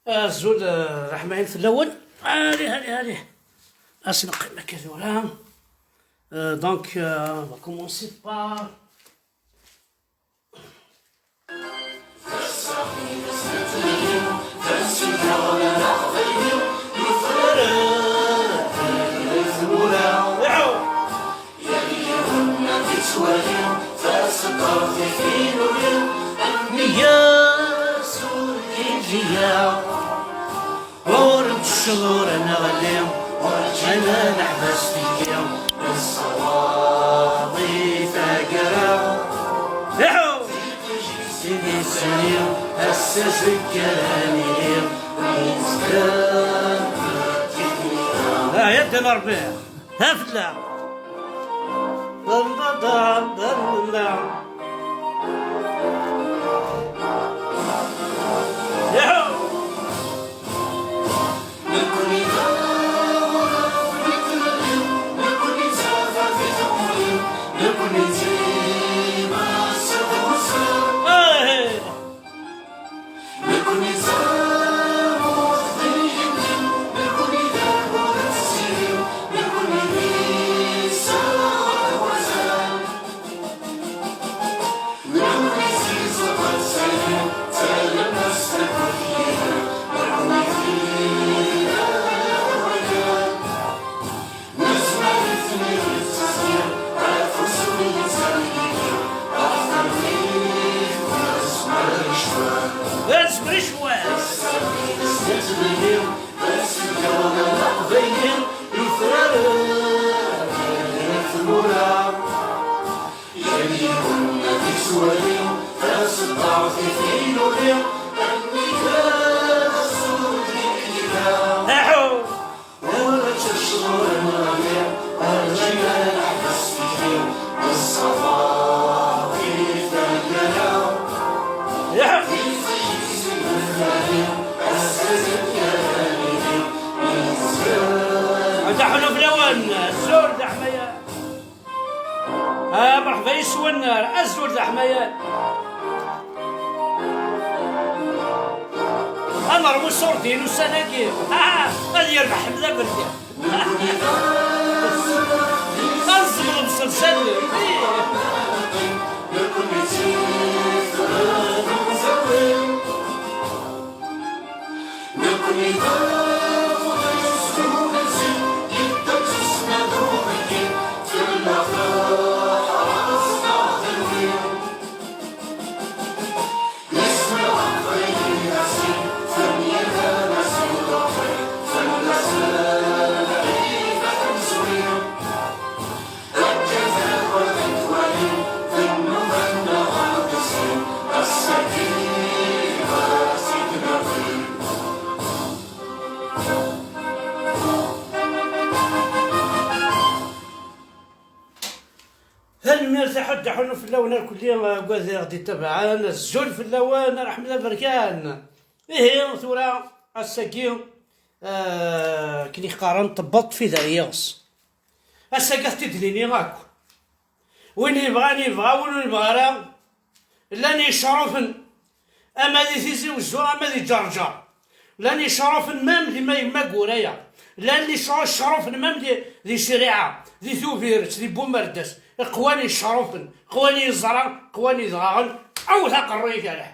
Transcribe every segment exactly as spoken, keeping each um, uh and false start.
Azul, eh, leḥmayen fell-awen. Allez, allez, allez. As neqqim akka tura. Euh, donc, euh, on va commencer par Ur nettecceḍ ur neɣli, urǧin ad neḥbes tikli, nessawaḍ i taggara. Iḥu! Sidi Sani, ass azekka ad nili, nezga. Ah, ya ddin Ṛebbi, ha fella. Iḥu! Yal yiwen ad yettwali taṣeddart i tiluli, amek ara tsudd yella. Aḥu! Ur nettecceḍ ur neɣli, urǧin ad neḥbes tikli, nessawaḍ i taggara. Aḥu! Ad aḥlu fell-awen, azul d aḥmayan. Ah, merḥba yes-wen, azul d aḥmayan. Ad nerwu ṣṣurdi n ussan-agi. Ah, ad yerbeḥ Ḥmed Aberkan. Ad nzemḍ mselsalem. Nekkni d aḍris n ugelzim, yedda d tussna d uxeddim, fell-aɣ teḥreṣ teɣdemt. Isem n Leqbayel asin, fell-asen lɛid ad nezwir. Tanemmirt a Ḥud, aḥunu fell-awen irkelli, agad i ɣ-d-ittabaɛen, azul fell-awen, a Ḥmed Aberkan. Ihi, tura, ass-agi, eh, akken i qqaren, tebbeḍ tfida n yiɣes. Ass-agi ad t-id-nini akk. Win yebɣan yebɣa, win ur nebɣi ara, llan yecrufen, ama di Tizi Wezzu, ama di Ǧerǧer. Llan yecrufen même di ma yemma Guraya. Llan yecru-, yecrufen même di, di Criɛa, di Tubiret, di Bumerdas. Qwan yecrufen, qwan yeẓra, qwan yedɣaɣen. Awet aqerruy-ik a Laḥ.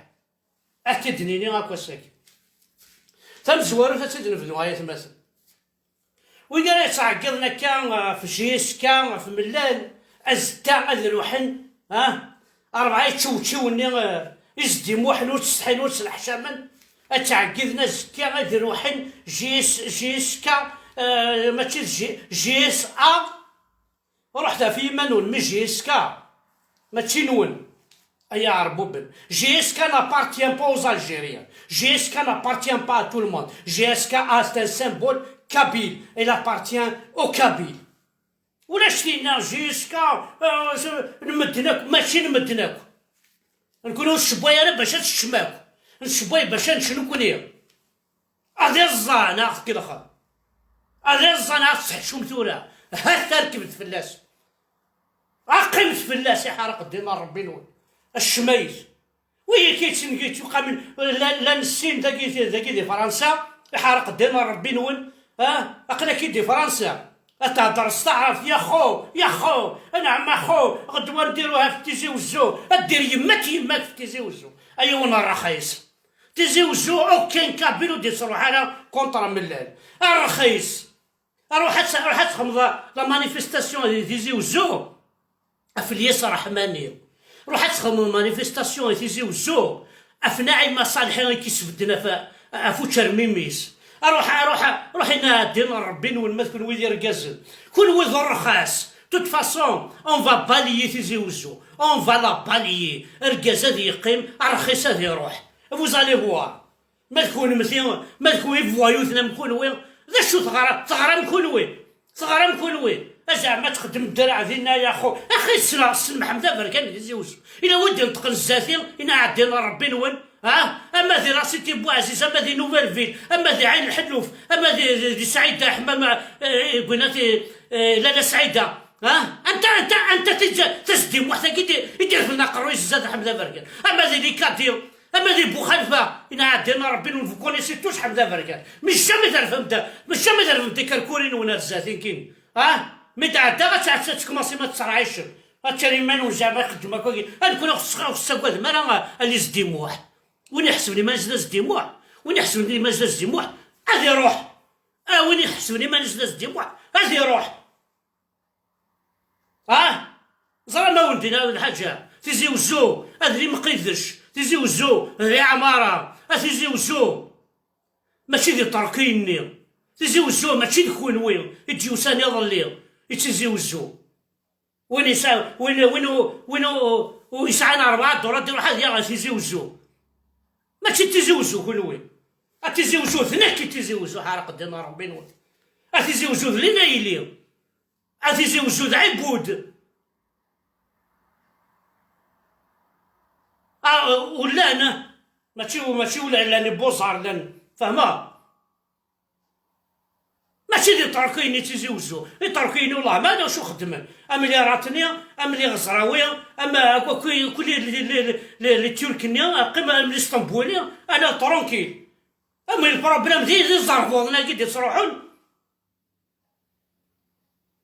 Ad t-id-nini akk ass-agi. Tamezwarut ad tt-id-nebdu, ay atmaten. Wid ara yettɛeggiḍen akka ɣef J S K, ɣef Mellal, azekka ad ruḥen, ah, rebɛa ičewčiwen-nni, eh, i s-d-imuḥen, ur ttsetḥin, ur ttneḥcamen, ad ttɛeggiden azekka ad ruḥen J S, J S K, eh, mačči d J-, J S A, Ruḥet ɣef yiman-nwen, mais J S K mačči nwen, ay iɛerbuben. J S K n'appartient pas aux Algériens. J S K n'appartient pas à tout le monde. J S K est un symbole kabyle. Il appartient aux Kabyles. Ulac tinna J S K, euh, n medden akk, mačči n medden akk. Nekni ur ncewway ara bac ad teččem akk. Ncewway bac ad nečč nekni. Ad iẓẓan ad ɣ-tkelxem. Ad iẓẓan ad ɣ-tesseḥcum tura. Ha-t-a rekbet fell-as. Aqqimet fell-as, iḥerq ddin n Ṛebbi-nwen. Accmayet. Wigi k-yettneggi-, yettqamen, la, la nessin dagi, dagi di Fransa, iḥerq ddin n Ṛebbi-nwen, ah, aql-ak-id di Fransa. Ad thedder s taɛrabt, yaxxu, yaxxu, anɛam axxu, ɣedwa ndiru ɣef Tizi Wezzu, ad dir yemma-k, yemma-k f Tizi Wezzu. Ay yiwen rxis. Tizi Wezzu, aucun kabyle ur d-yettruḥ ara contre Mellal. Rxis. Ruḥ ad, ruḥ ad txedmeḍ la manifestation di Tizi Wezzu. Af Ilyas Ṛeḥmani. Ruḥ ad txedmeḍ manifestation di Tizi Wezzu. Af Naɛima Ṣaleḥi i k-isbedden af, af učermim-is. Ruḥ, ruḥ, ruḥ inna ɛeddi n Ṛebbi-nwen ma d kunwi d irgazen. Kunwi d rrxas. De toute façon, on va balayer Tizi Wezzu. On va la balayer. Argaz ad yeqqim, rxis ad iruḥ. Vous allez voir. Ma d kunmti, ma d kunwi voyous am kunwi, d acu teɣra-, teɣram kunwi? Teɣram kunwi? A zeɛma txeddem ddreɛ dinna ya xu. Axi ssneɣ, ssneɣ Mḥemmed Aberkan di Tizi Wezzu. Ila wid d-ineṭqen zdat-i, ina ɛeddi n Ṛebbi-nwen, ha? Ama di la Cité Bouaziz, ama di Nouvelle Ville, ama di Ɛin Lḥelluf, ama di, di, di Saɛida Ḥmama, eh, eh, gwinat, eh, eh, Lalla Saɛida, ha? Anta, anta, anta tij-, tazeddimuḥt-agi i d-, i d-irefden aqerruy-is zdat Mḥemmed Aberkan? Ama di Likadi, ama di Buxalfa, ina ɛeddi n Ṛebbi-nwen, vous connaissez tous Ḥemda Berkan. Mais jamais terfem-d, mais jamais terfem-d ikerkurin-nwen ar zdat-i nekkini. Ah? Mi d-ɛeddaɣ, ad tɛeddaɣ, ad tkumaṣim ad tesserɛicem. Ad terr iman-nwen zeɛma txeddem akk-agi. A nekkni ur s-, ur s-tettagadem ara, a, a les Zeddimuḥ. Win iḥesben iman-is d azeddimuḥ, win iḥesben iman-is d azeddimuḥ, ad iruḥ. A win iḥesben iman-is d azeddimuḥ, ad iruḥ. Ah? Ẓer ma wen-d-iniɣ lḥaǧa. Tizi Wezzu, ad d Imqidec. Tizi Wezzu, d Iɛmara. A Tizi Wezzu. Mačči d Iṭerkiyen-nni. Tizi Wezzu, mačči d kunwi i d-yusan iḍelli i Tizi Wezzu. Win yesɛa-, win, win u-, win u-, u-, yesɛan rebɛa ddura, ad iruḥ ad yaɣ Tizi Wezzu. Mačči d Tizi Wezzu kunwi. A Tizi Wezzu, d nekk i Tizi Wezzu, ḥareq ddin n Ṛebbi-nwen. A Tizi Wezzu, d Lina Yili. A Tizi Wezzu d Ɛibud. Ah, ur llan, mačči, mačči ur llan, llan i Buẓar, llan, fehmeɣ. Mačči d Iṭerkiyen i Tizi Wezzu. Iṭerkiyen, wellah, ma ala acu xeddmen. Am Liratni, am Liɣezrawi, am, akk, akk, akk li, li, li, li, li Turk-nni, qqim am Lisṭanbuli, ala tranquille. Am le problème di, di Iẓerbuḍen-agi d-ittruḥun.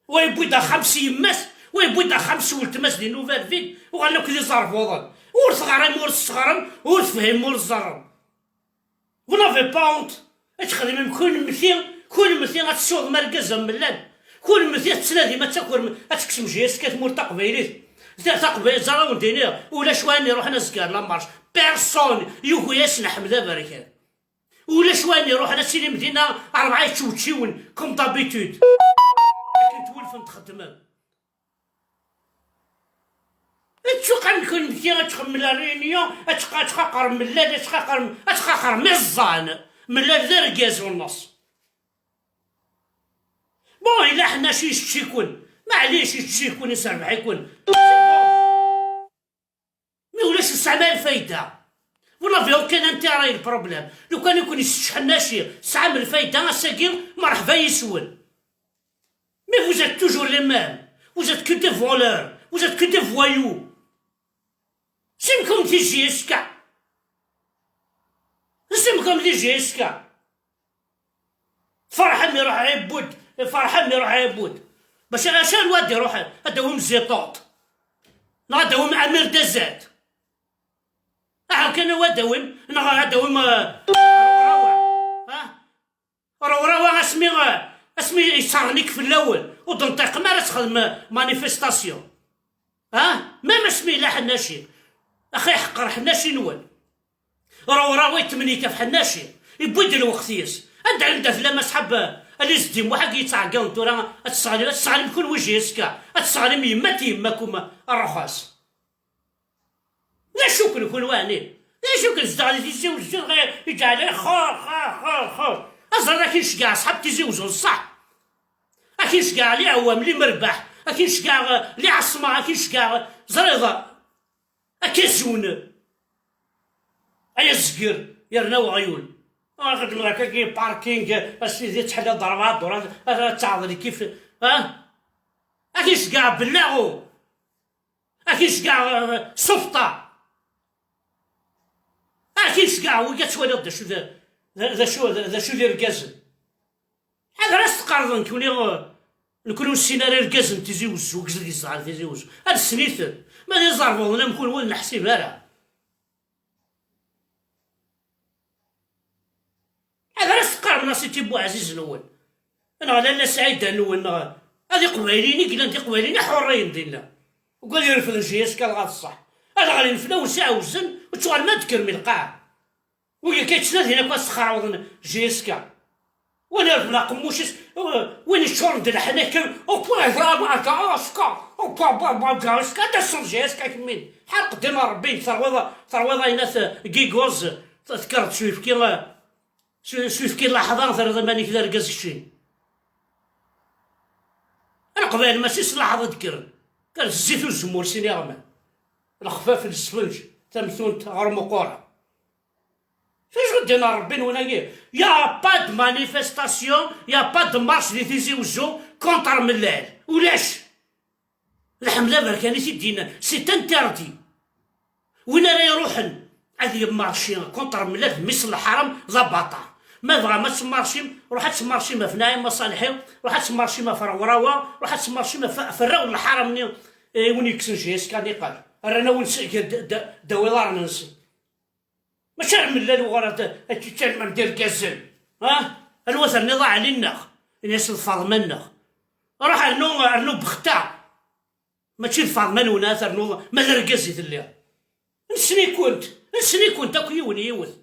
Wa yewwi-d axxam s yemma-s, wa yewwi-d axxam s weltma-s di Nouvelle Ville, uɣalen akk d iẓerbuḍen. Ur teɣram, ur tesseɣrem, ur tefhimem, ur tẓerrem. Vous n'avez pas honte? Ad txedmem kunmti, kunmti ad tessiwḍem argaz am Mellal. Kunmti ad tettnadim ad takrem, ad tekksem J S K tmurt taqbaylit. Ta-, taqbaylit, ẓer ad wen-d-iniɣ, ulac wayen iruḥen azekka ar la marche. Personne yugi-asen Ḥmed Aberkan. Ulac wayen iruḥen, ad tilim dinna rebɛa yeččewčiwen, comme d'habitude. Akken twulfem txeddmem. Ad ttuqam kunmti, ad txemmel la Réunion, ad tqa-, ad tqaqrem Mellal, ad tqaqrem, ad tqaqrem iẓẓan. Mellal d argaz u nneṣ. Bon, yella ḥennac yečč-iken. Maɛlic, yečč-iken, iserbeḥ-iken. Mais ulac, ur tesɛam ara lfayda. Vous n'avez aucun intérêt, le problème. Lukan i ken-yessečč ḥennaci, tesɛam lfayda, ass-agi, merḥba yis-wen. Mais vous êtes toujours les mêmes. Vous êtes que des voleurs. Vous êtes que des voyous. Simkom di J S K. Simkom di J S K. Ferḥem iruḥ Ɛibud, Ferḥem iruḥ Ɛibud. Bac acu anwa ad iruḥen? Ad d-awim Ziṭuṭ. Neɣ ad d-awim Amir Dazat. Aha kan, anwa ad d-awim? Neɣ ad d-awim, eh, Rawrawa. Ha? Rawrawa asmi, eh, asmi yettcernik fell-awen. Ur d-nṭiqem ara ad txedmem, eh, manifestation. Ha? Même asmi yella ḥennaci. Axi ḥeqqer ḥennaci-nwen. Rawrawa yettmenni-k ɣef ḥennaci, yewwi-d lweqt-is. Anda, anda tellam asḥab, a les Zeddimuḥ-agi yettɛeggiḍen tura, ad tesseɣlim, ad tesseɣlim kunwi J S K, ad tesseɣlim yemma-t yemma-kum, a rrxas. D acu-ken kunwi ɛni? D acu-ken zedɣen di Tizi Wezzu, dɣa iǧeɛlen xur, xur, xur, xur. Aẓ-, ad k-nceggeɛ asḥab Tizi Wezzu, ṣṣeḥ. Ad k-nceggeɛ li Ɛwam, li Merbaḥ, ad k-nceggeɛ, eh, li Ɛaṣma, ad k-nceggeɛ, ẓriḍ. Akka zun. Ay azger, yerna weɣyul. Ah, xedmeḍ akkagi parking, a sidi, tḥella ḍerba, ḍura, ad, ad taɣeḍ lkif, ah? Ad k-iceggeɛ bellaɣu. Ad k-iceggeɛ, eh, sufṭa. Akin seg aɛwig ad twaliḍ d acu d, d, d acu, d, d acu d irgazen. Ḥader ad s-tqerḍen nekni, nekni ur nessin ara irgazen n Tizi Wezzu, deg zdat yezdeɣ Tizi Wezzu. Ad nessen-iten. Ma d iẓerbuḍen am kunwi ur neḥsib ara. Ad ara s-teqqarem Nasiti Buɛziz-nwen, neɣ Lalla Sɛida-nwen, neɣ ad iqbayliyen i yellan d iqbayliyen iḥurriyen dinna. Ugad irefden J S K dɣa d ṣṣeḥ. Ad ɣlin fell-awen s iɛewzen, ur ttuɣalem ad d-tekrem i lqaɛa. Wigi akka yettnadin akk ad sxerwḍen J S K. Win irefden aqemmuc-is, win yeččuren d leḥnak, au point vraiment, J S K, au point, point, point, J S K, ad d-taseḍ J S K kemmin. Ḥerq ddin n Rebbi, terwiḍ, terwiḍ ayen at Gigos, tekkreḍ s uyefki, s, s uyefki n laḥḍa, terriḍ iman-ik d argaz keččini. Leqbayel mačči s laḥḍa i d-kkren. Kkren s zzit uzemmur sin iɣman. Lexfaf n lesfenǧ, tamtunt ɣer umuqura. Acu d-yenna Rebbi-nwen-agi? Y a pas de manifestation, y a pas de marche di Tizi Wezzu contre Mellal. Ulac! Lḥemla Berkani i t-id-yennan, c'est interdit. Win ara iruḥen ad yemmarci contre Mellal d mmi-s n leḥram d abaṭar. Ma tebɣam ad temmarcim, ruḥ ad temmarcim ɣef Naɛima Ṣaleḥi, ruḥ ad temmarcim ɣef Rawrawa, ruḥ ad temmarcim ɣef, ɣef arraw n leḥram-nni, eh, win yekksen J S K niqal. Rran-awen s-, d-, d-, ddaw iḍarren-nsen. Mačči ar Mellal uɣur ad, ad teččalmem d irgazen, ha? Anwa terniḍ a Ɛli-nneɣ? Ini-as d Faḍma-nneɣ. Ruḥ rnu, rnu bexta. Mačči d Faḍma-nwen ara ternuḍ, ma d argaz i telliḍ. Nessen-ikent, nessen-ikent akk yiwen yiwet.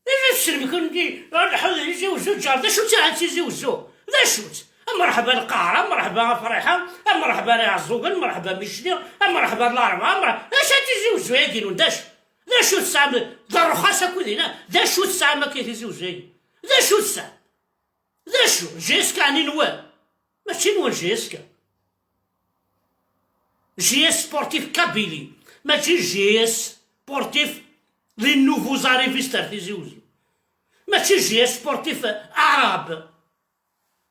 D acu tessnem kunti? Leḥḥud Tizi Wezzu ǧar, d acu tt-iɛan Tizi Wezzu? D acu-tt? A mreḥba Lqahra, a mreḥba Afriḥa, a mreḥba Iɛeẓẓugen, a mreḥba Micli, a mreḥba Larebɛa, a mreḥba, d acu a Tizi Wezzu-agi-nwen, d acu? D acu tesɛam? D rrxas akk dinna, d acu tesɛam akka i Tizi Wezzu-agi? D acu tesɛam? D acu? J S K ɛni nwen? Mačči nwen J S K. J S Sportif Kabylie, mačči J S Sportif les nouveaux arrivistes ar Tizi Wezzu. Mačči J S Sportif arabe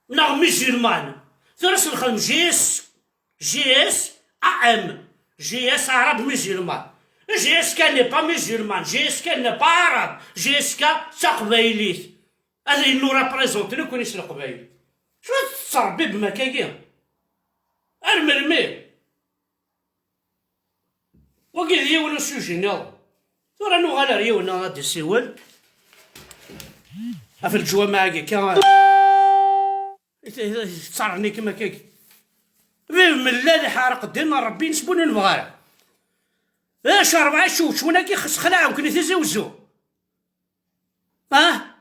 neɣ musulman. Tura s nxedm J S, J S A M, J S arabe musulman. J S K n'est pas musulman, J S K n'est pas arabe, J S K d taqbaylit. Ad illu représente nekkni s Leqbayel. Cwi tettrebbibem akkagi? Ar melmi? Wagi d yiwen usuji nniḍen. Tura nuɣal ar yiwen ad d-isiwel ɣef leǧwameɛ-agi akka. Tettṛernikem akkagi. Bib Mellal iḥerq ddin n Ṛebbi, nesbun ur nebɣi ara. D acu ṛebɛa icewcwen-agi xesxlaɛen-ken i Tizi Wezzu? Ah?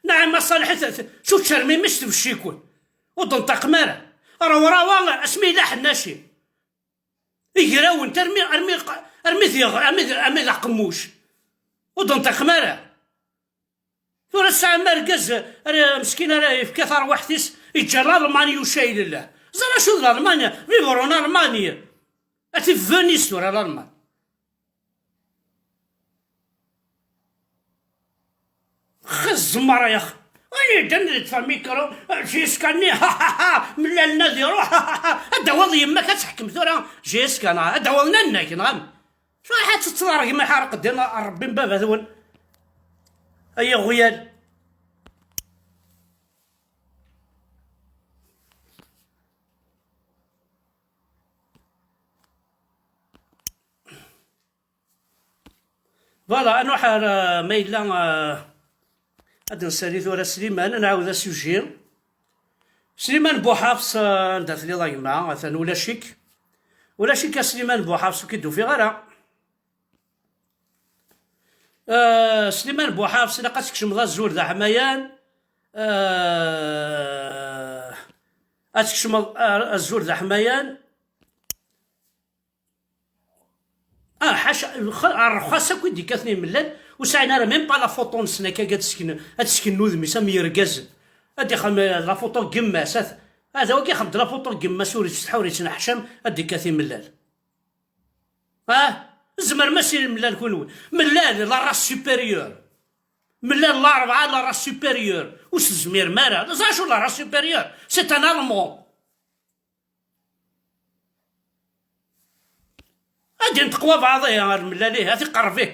Naɛima Ṣaleḥ, t-, t-, tuččar mimi-s tbecc-iken. Ur d-nṭaqem ara. Rawrawa, asmi yella ḥennaci. Igrawen, armi, armi, armi d iɣ-, armi d, armi d aqemmuc. Ur d-nṭaqem ara. Tura tesɛam argaz, ara, meskin ara yefka tarwiḥt-is, yeǧǧa Lalman yucay lillah. Ẓer acu d Lalman, vivre en Allemagne. A ti Venise tura Lalman. Xezzem ara yax. Ay, yeddan di tfamikru, J S K-nni, ha, ha, ha, Mellal-nni ad iruḥ, ha, ha, ha. Ad d-tawiḍ yemma-k ad teḥkem tura, J S K, neɣ ad d-tawiḍ nanna-k, neɣ am-, Ruḥ ad tettḍargem iḥerq ddin Ṛebbi n baba-twen. Ay iɣwyal. Voilà, ad nruḥ ar, euh, ma yella, euh, ad d-nsali tura Sliman, ad nɛawed asuji. Sliman Buḥafs, euh, anda telliḍ a gma? Atan ulac-ik. Ulac-ik a Sliman Buḥafs, ur k-id-ufiɣ ara. Euh, Sliman Buḥafs, ilaq ad tkecmeḍ azul d aḥmayan. Euh, ad tkecmeḍ, euh, azul d aḥmayan. Ah, ḥaca, x-, rrxas akk i d-ikkaten i Mellal, ur sɛin ara même pas la photo-nsen akka, ad sken, ad sken udem-is am yergazen. Ad ixdem, eh, la photo n yemma-s, at-, ad wagi ixdem la photo n yemma-s, ur yettsetḥa, ur yettneḥcam, ad d-ikkat i Mellal. Ah, tzemrem a si Mellal kunwi. Mellal, la race supérieure. Mellal, Larebɛa, la race supérieure. Ur s-tezmirem ara. Ẓer acu la race supérieure? C'est un Allemand. Ad d-inṭeq wabɛaḍ ihi ar Mellal, ihi, ad t-iqerreb, ihi.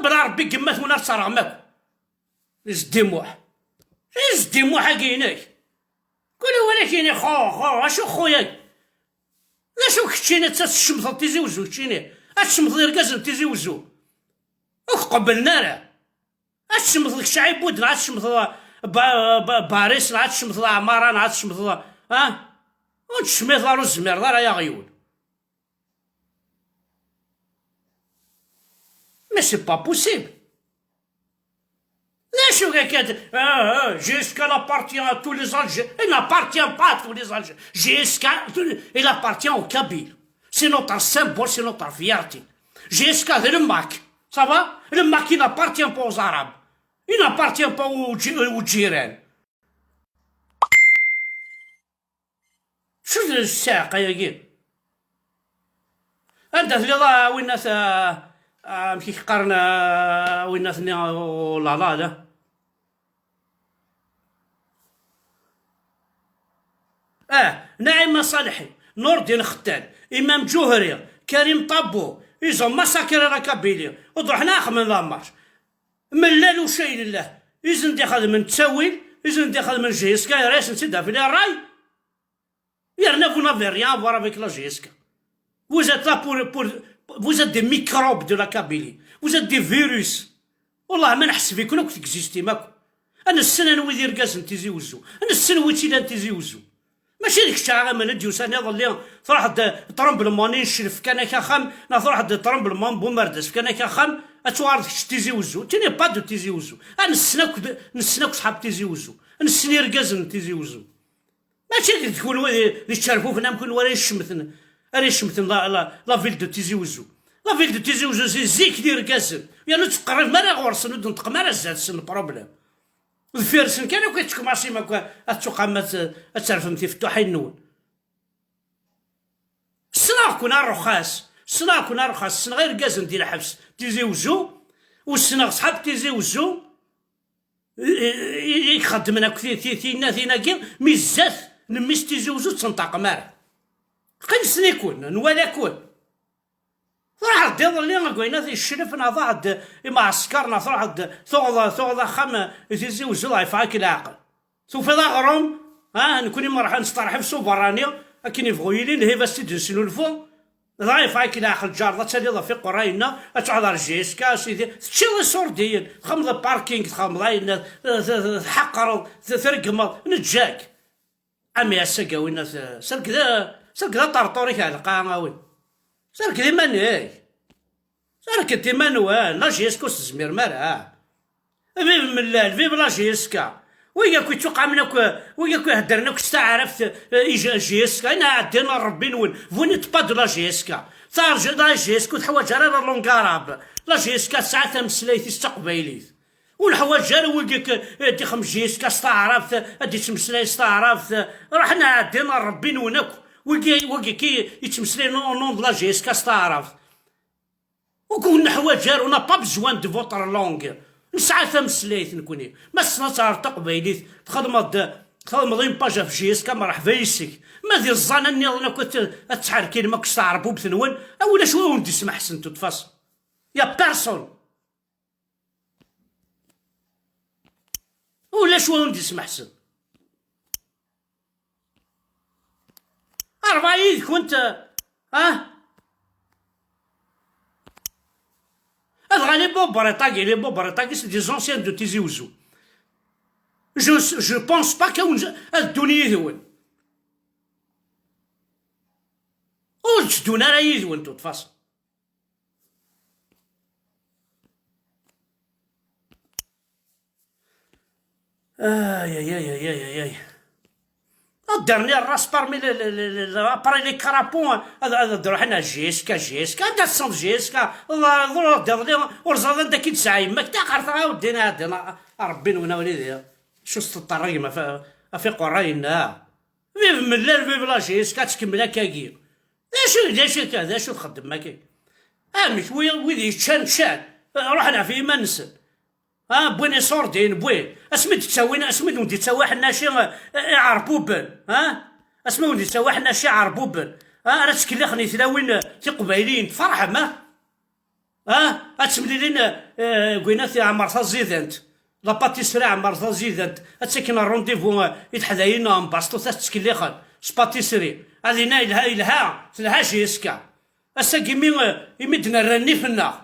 Bla Ṛebbi, gma-twen ad tt-rɣem akk. Zeddi Muḥ. Zeddi Muḥ-agi-inek. Kul awal-agi-inek, xo, xo, acu xo-yagi? D acu keččini, ad tcemteḍ Tizi Wezzu keččini? Ad tcemteḍ irgazen n Tizi Wezzu? Ur k-qebblen ara. Ad tcemteḍ kečč Ɛibud, neɣ ad tcemteḍ Ba-, Ba-, Baris, neɣ ad tcemteḍ Ɛmara, neɣ ad tcemteḍ, ah? Ur d-tecmiḍ ara, ur tezmireḍ ara, ay aɣyul. Mais c'est pas possible. D acu akka? Ah, ah, J S K, il appartient à tous les Algériens. Il n'appartient pas à tous les Algériens. J S K, il appartient aux Kabyles. C'est notre symbole, c'est notre fierté. J S K, c'est le MAK. Ça va? Le MAK, il n'appartient pas aux Arabes. Il n'appartient pas aux Dji-, aux Djirans. Acu d ssiɛqa-agi? Anda telliḍ a winnat, a, a, amek i k-qqaren, a winnat-nni, ulala da? Ah, Naɛima Ṣaleḥi, Nurdin Xettal, Imam Ǧuhri, Karim Ṭabbu, ils ont massacré la Kabylie, ur d-ruḥen ara xedmen la marche. Mellal ucayel llah, izen d-ixedmen ttawil, izen d-ixedmen J S K, yerra-yasen-tt-id ɣef les rails. Yerna vous n'avez rien à voir avec la J S K. Vous êtes là pour, pour, vous êtes des microbes de la Kabylie. Vous êtes des virus. Wallah ma nḥesb-iken akk tegzistim akk. Ad nessen anwi d irgazen n Tizi Wezzu. Ad nessen wi tt-ilan Tizi Wezzu. Mačči d kečč ara aman i d-yusan iḍelli, truḥ-d tremblement n ccref fkan-ak axxam, neɣ truḥ-d tremblement n bumerdas fkan-ak axxam, ad tuɣaleḍ kečč d Tizi Wezzu. Tu n'es pas de Tizi Wezzu. Ad nessen akk, nessen akk ṣḥab Tizi Wezzu. Nessen irgazen n Tizi Wezzu. Mačči d kunwi d, d ičerfufen am kunwi ara icemten, ara icemten la, la, la ville de Tizi Wezzu. La ville de Tizi Wezzu si zik d irgazen. Yernu ur tettqerribem ara ɣur-sen, ur d-neṭṭqem ara zdat-sen, le problème. Deffir-sen kan akk i tettkumaṣim akk ad tuqam ad, ad terfem tifettuḥin-nwen. Ssneɣ-ken a Rruxas, ssneɣ-ken a Rruxas, ssneɣ irgazen di lḥebs Tizi Wezzu, u ssneɣ ṣḥab Tizi Wezzu, i, i, i ixeddmen akk ti-, ti-, tinnatin-agi, mi zdat n mmi-s Tizi Wezzu ur ttenṭaqem ara. Qqim sniken, nwala-ken. Truḥeḍ-d iḍelli, deg wayen at ccref, neɣ truḥeḍ-d i mɛesker, neɣ truḥeḍ-d tuɣeḍ, tuɣeḍ axxam i Tizi Wezzu, dɣa yeffeɣ-ak leɛqel. Tufiḍ aɣrum, ha, nekni merḥa nesteṛḥib s uberrani, akken ibɣu yili, lhiba s-id-nesnulfu, dɣa yeffeɣ-ak leɛqel, ǧareḍ ad taliḍ ɣef iqerray-nneɣ, ad truḥeḍ ɣer J S K, a sidi, teččiḍ iṣurdiyen, txedmeḍ parking, txedmeḍ ayen, t-, t-, tḥeqqreḍ, t-, tregmeḍ, neǧǧa-k. Ami ass-agi a winna, serked, serked aṭerṭur-ik ar lqaɛa a win. Serked iman-ik. Serked iman-nwen, la J S K ur s-tezmirem ara. Vive Mellal, vive la J S K. Wigi akk yettuqamen akk, wigi akk iheddren akk s taɛrabt, eh, i J-, J S K, ayen ɛeddan ar Rebbi-nwen. Vous n'êtes pas de la J S K. Ta, la J S K ur teḥwaǧ ara la langue arabe. La J S K tesɛa tameslayt-is d taqbaylit. Ur neḥwaǧ ara wigi k-, ad ixem J S K s taɛrabt, ad ittmeslay s taɛrabt. Ruḥen ɛeddan ar Rebbi-nwen akk. Wigi, wigi ki yettmeslayen au nom de la J S K s taɛrabt. Ur neḥwaǧ ara, on n'a pas besoin de votre langue. Nesɛa tameslayt nekni. Ma tessneḍ ad teɣreḍ taqbaylit, txedmeḍ-d, txedmeḍ une page ɣef J S K, merḥba yes-k. Ma d iẓẓan nniḍen akk ad t-, ad tḥerkilem akk s tɛerbubt-nwen, a ulac wa wen-d-ismeḥsen de toute façon. Y a personne. Ulac wa wen d-ismeḥsen. Rebɛa yid-kent, ah? Adɣa les Bobriṭagi, les Bobriṭagi, c'est des anciens de Tizi Ouzou. Je, je pense pas que ad ddun yid-wen. Ur tteddun ara yid-wen, de toute façon. Aïe, aïe, aïe, aïe, aïe, aïe. Ad dernier race parmi les, les, les, les, après les crapauds, ad, ad, ad ruḥen ar J S K, J S K, anda tessneḍ J S K? Ḍruḥ-d iḍelli, ur ẓriḍ anda k-id-tesɛa yemma-k, taɣert ɣa weddin ɛeddan, a, a Rebbi-nwen a wlidi. Acu s-teṭṭerrigem ɣef, ɣef iqerray-nneɣ? Vive Mellal, vive la J S K, tkemmel akkagi. D acu, d acu akka, d acu txeddem akkagi? Amek wi-, wid yeččan, ččan, ruḥen ɣef yiman-nsen. Ah, wwin iṣurdiyen, wwin. Asmi d-ttawin, asmi d-wen-d-ittawi ḥennaci, eh, iɛerbuben, ah? Asmi wen-d-ittawi ḥennaci iɛerbuben, ah, ara ttkellixen i tlawin, eh, tiqbayliyin, tferḥem, ah? Ah, ad temlilin, eh, gwinat Ɛmer Taẓidant, la pâtisserie Ɛmer Taẓidant, ad taken rendez-vous, eh, i teḥdayin n Basṭut, ad tettkellixen s pâtisserie. Ad inna yelha, yelha, telha J S K. Ass-agi imi, eh, imi d-nerra nnif-nneɣ,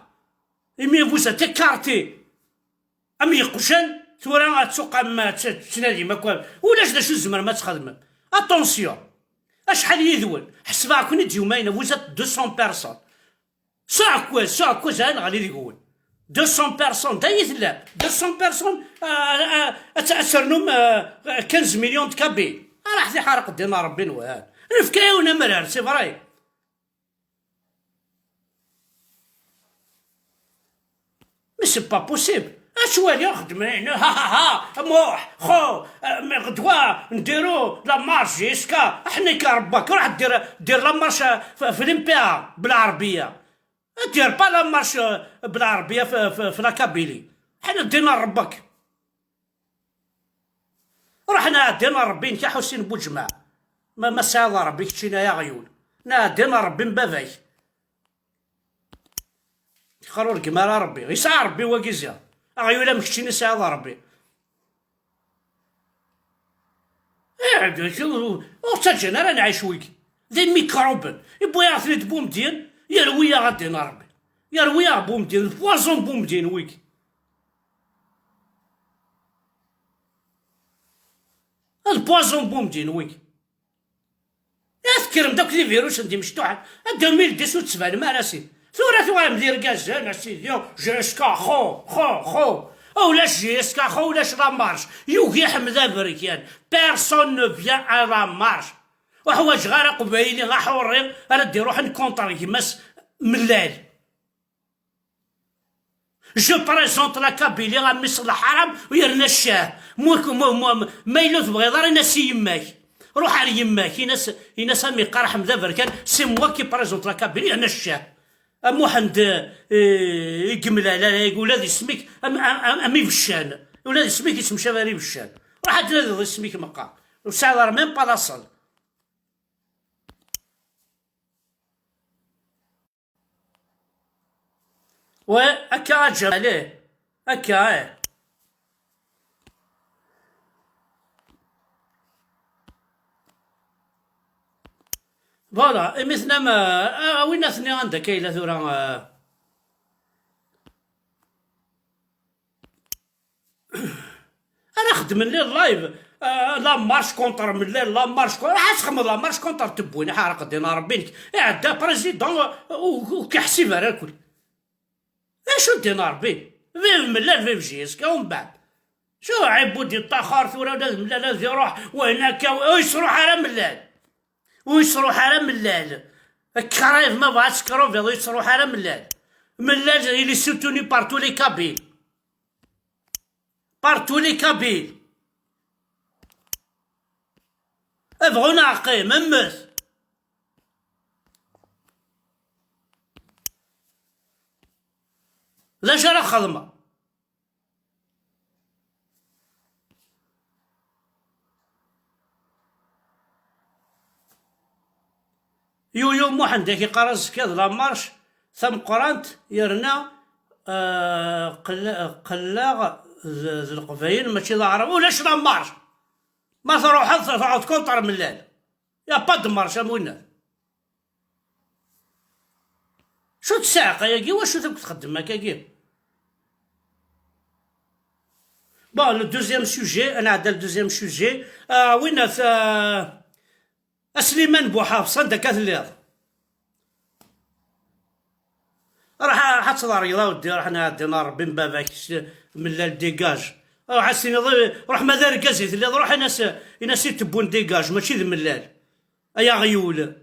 imi vous êtes écartés am yeqjan, tura ad tuqam, eh, tt-, tettnadim akk. Ulac d acu tzemrem ad txedmem. Attention! Acḥal yid-wen? Ḥesbeɣ-ken-id yumayna, vous êtes deux cents personnes. S uɛekkaz, s uɛekkaz ara neɣli deg-wen. Deux cents personnes, d ayi tellam. Deux cents personnes, ah, ah, ah, ad, ad ternum, ah, quinze millions de Kabyles. Ah, raḥet iḥareq ddin n Ṛebbi-nwen. Nefka-yawen amrar, c'est vrai. Mais c'est pas possible. Ad twaliɣ xeddmen ayen, ha, ha, ha, Muḥ, xo, eh, mais ɣedwa, ndiru la marche jusqu'à, aḥna ka Ṛebbak, ruḥ dir, dir la marche, eh, f-, f l'M P A, بالعربية. Ad dir pas la marche, eh, بالعربية f-, f-, f la Kabylie. Aḥna ddin n Ṛebbak. Ruḥ nɛeddi n Ṛebbi-nnek a Ḥusin Buǧmaɛ. Ma, ma tesɛiḍ a Ṛebbi keččini ay aɣyul. Nɛeddi n Ṛebbi n baba-k. Xer ur gem ara Ṛebbi. Yesɛa Ṛebbi wagi ziɣ. Aɣyul am keččini tesɛiḍ a Ṛebbi. Eh, ur ttaǧǧan ara nɛic wigi. D imikruben. Iwwi-yaɣ-ten-id Bumedyen, yerwi-yaɣ a ddin Ṛebbi. Yerwi-yaɣ Bumedyen, d poison Bumedyen wigi. D poison Bumedyen wigi. Ya tekkrem-d akk d ivirusen d imecṭuḥen. A deux mille dix ur d-tbanem ara, a sidi. Tura tuɣalem d irgazen, a sidi. J S K xo, xo, xo. Ulac J S K xo, ulac la marche. Yugi Ḥmed Aberkan. Personne ne vient à la marche. Ur ḥwaǧeɣ ara aqbayli aḥurri ara d-iruḥen contre gma-s Mellal. Je présente la Kabylie a mmi-s n lḥaram u yerna ccah. Mu, mu, mu, ma yella ur tebɣiḍ ara, in-as i yemma-k. Ruḥ ar yemma-k, in-as, in-as a mmi yeqqar Ḥmed Aberkan, c'est moi qui présente la Kabylie, yerna ccah. A Muḥend, eh, i yemlal, eh, ula d isem-ik, am, am, am, am ibeccan. Ula d isem-ik yettemcabi ar ibeccan. Ruḥ ad tnadiḍ isem-ik meqqar. Ur tesɛiḍ ara même pas la salle. Ouais, akka a Ǧamal, ih. Akka, ih. Voilà, imi tennam, eh, a win atni anda akka yella tura, eh. Ara xedmen li live, eh, la marche contre Mellal, la marche contre, ruḥ ad txedmeḍ la marche contre Tebwin, iḥerq ddin Ṛebbi-nnek. Iɛedda président, eh, ur, ur k-iḥsib ara lkul. D acu ddin Ṛebbi? Vive Mellal, vive J S K, umbeɛd. Cu ɛibud yeṭṭaxar tura ula d Mellal ad iruḥ, wayen akka, ur yesruḥ ara Mellal. Ur yesruḥ ara Mellal. Krayeḍ ma bɣa ad tekrubiḍ, ur yesruḥ ara Mellal. Mellal, il est soutenu par tous les Kabyles. Par tous les Kabyles. Bɣu neɣ qqim, mmet. D acu ara xedmeɣ? Yuyu Muḥend ak iqqar azekka d la marche tameqqrant, yerna, eh, qella-, qellaɣ d, d Leqbayel, mačči d Aɛrab. Ulac la marche. Ma truḥeḍ, truḥeḍ contre Mellal. Y a pas de marche am winna. Cu tesɛiq ayagi? Wacu akk txeddem akkagi? Bon, le deuxième sujet, ad nɛedda le deuxième sujet. Ah, winna, ah, a Sliman Buḥafs, anda akka telliḍ? Ruḥ, ruḥ ad tḍeryeḍ a weddi, ruḥ ad nɛeddi n Ṛebbi n baba-k, s-, Mellal dégage. Ruḥ ad s-tiniḍ, ruḥ ma d argaz i telliḍ, ruḥ in-as, in-as i Tebwin dégage, mačči d Mellal. Ay aɣyul.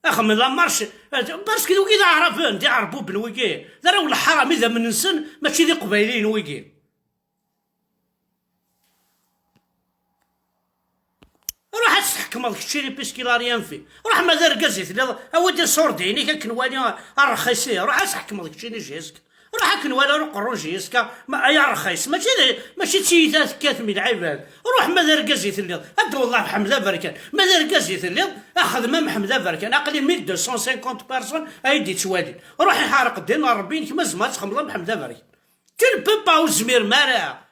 Axem la marche, parce que wigi d aɛraben, d iɛerbuben wigi. D arraw n lḥaram, idammen-nsen mačči d iqbayliyen wigi. Ruḥ ad tḥekmeḍ keččini, puisqu'il a rien fait. Ruḥ ma d argaz i telliḍ, awi-d iṣurdiyen-ik akken wali a rxisi. Ruḥ ad tḥekmeḍ keččini, J S K. Ruḥ akken wala ruq ṛuj jiska, ma ay rxis, mačči d, mačči d tiyita tekkat mi lɛibad. Ruḥ ma d argaz i telliḍ, ad d-wellah Mḥemmed Aberkan. Ma d argaz i telliḍ, axdem a Mḥemmed Aberkan. Aql-i mille deux cent cinquante personnes ay d-ittwalin. Ruḥ iḥareq ddin n Ṛebbi-inek, ma tzemreḍ ad txemmeḍ a Mḥemmed Aberkan. Tu ne peux pas, ur tezmirem ara.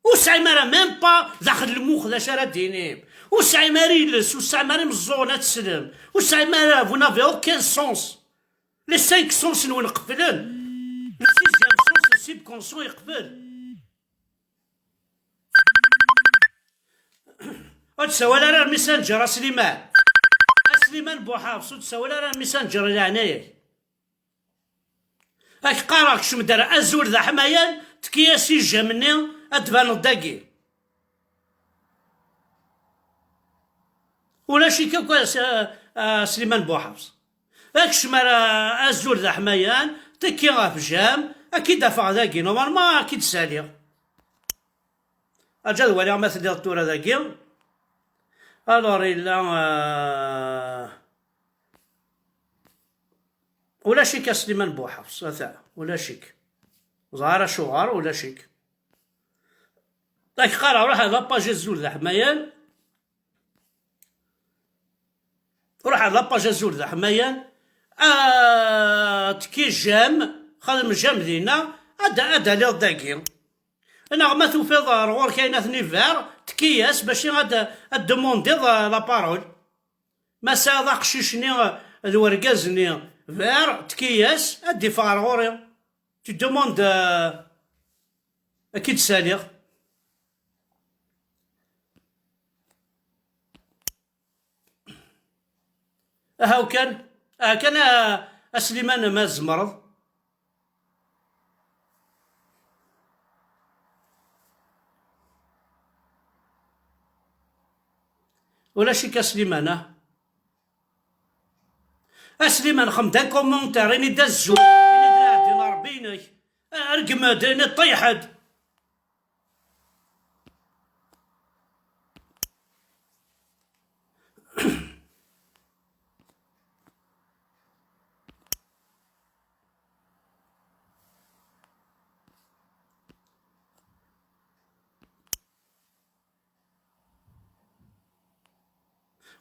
Ur tesɛim ara même pas daxel lmux d acu ara d-tinim. Ur tesɛim ara iles, ur tesɛim ara imeẓẓuɣen ad teslem. Ur tesɛim ara, vous n'avez aucun sens. Les cinq sens-nwen qeflen. Le sixième sens, le subconscient, yeqfel. Ur d-sawal ara ar Messenger a Sliman. A Sliman Buḥafs, ur d-sawal ara ar Messenger i leɛnaya-k. Ad k-qqareɣ, kcem-d ar azul d aḥmayan, tekki-yas i jjam-nni ad d-tbaneḍ dagi. Ulac-ik akk a S-, a, a Sliman Buḥafs. Ad kcem ar azul d aḥmayan, tekki ɣef jjam, ad k-id-afeɣ dagi, normalement ad k-id-saliɣ. Aǧa ad waliɣ ma telliḍ tura dagi. Alors, yella, euh, ulac-ik a Sliman Buḥafs, ata, ulac-ik. Ẓer acuɣer, ulac-ik. Ad k-qqareɣ, ruḥ ar la page azul d aḥmayan. Ruḥ ar la page azul d aḥmayan. Ah, tekki jam, xdem jam dinna, ad, ad d-taliḍ dagi. Neɣ ma tufiḍ ar ɣur-k ayen ad ten-ibar, tekki-yas bac ad, ad d-demandiḍ, ah, la parole. Ma tesɛiḍ aqcic-nni d urgaz-nni bar, tekki-yas, ad d-iffeɣ ar ɣur-i. Tu demandes, euh, ad k-id-saliɣ. Ahaw kan, aha kan a, a Sliman, ma tzemreḍ. Ulac-ik a Sliman, ah. A Sliman, xdem-d un commentaire, ini-d azul, ini-d leɛdi n Ṛebbi-inek. Rgem-d, ini-d ṭṭiḥ-d.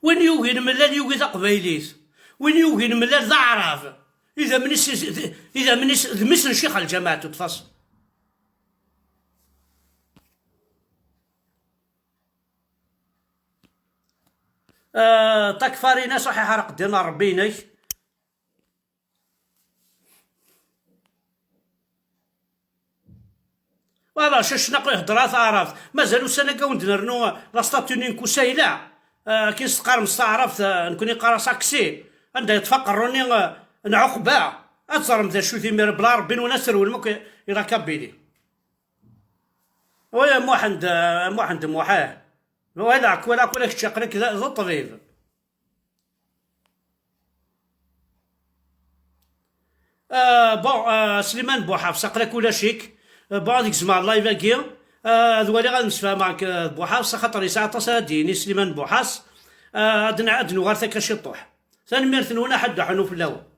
Win yugin mellal yugi taqbaylit. Win yugin mellal d aɛrab. Idammen-is, idammen-is d mmi-s n Ccix Lǧameɛ, de toute façon. Ah, Takfarinas, ruḥ iḥreq ddin n Ṛebbi-inek. Voilà, cacnaq ihedder a taɛrabt. Mazal ussan-agi ad wen-d-nernu la statue-nni n Kusayla. Ah, akken s-teqqarem s taɛrabt, ah, nekkni qqareɣ-as aksi. Anda yeṭṭef aqerru-nni, ah, n Ɛuqba. Ad teẓrem d acu-t imir, bla Ṛebbi-nwen ad trewlem akk i la Kabylie. Wa ya Muḥend, ah, Muḥend Muḥah. Wala, wala, wala kečč aql-ak d, d ṭṭbib. Ah, bon, ah, Sliman Buḥafs, aql-ak ulac-ik. Ah, bon, ad gezmeɣ live-agi. Ah, ad waliɣ ad msefhameɣ ak, ah, d Buḥafs, axaṭer yesɛa aṭas ara d-yini Sliman Buḥafs. Ah, ad n-, ad nuɣal takka ciṭuḥ. Tanemmirt-nwen, aḥeddu ḥunu fell-awen.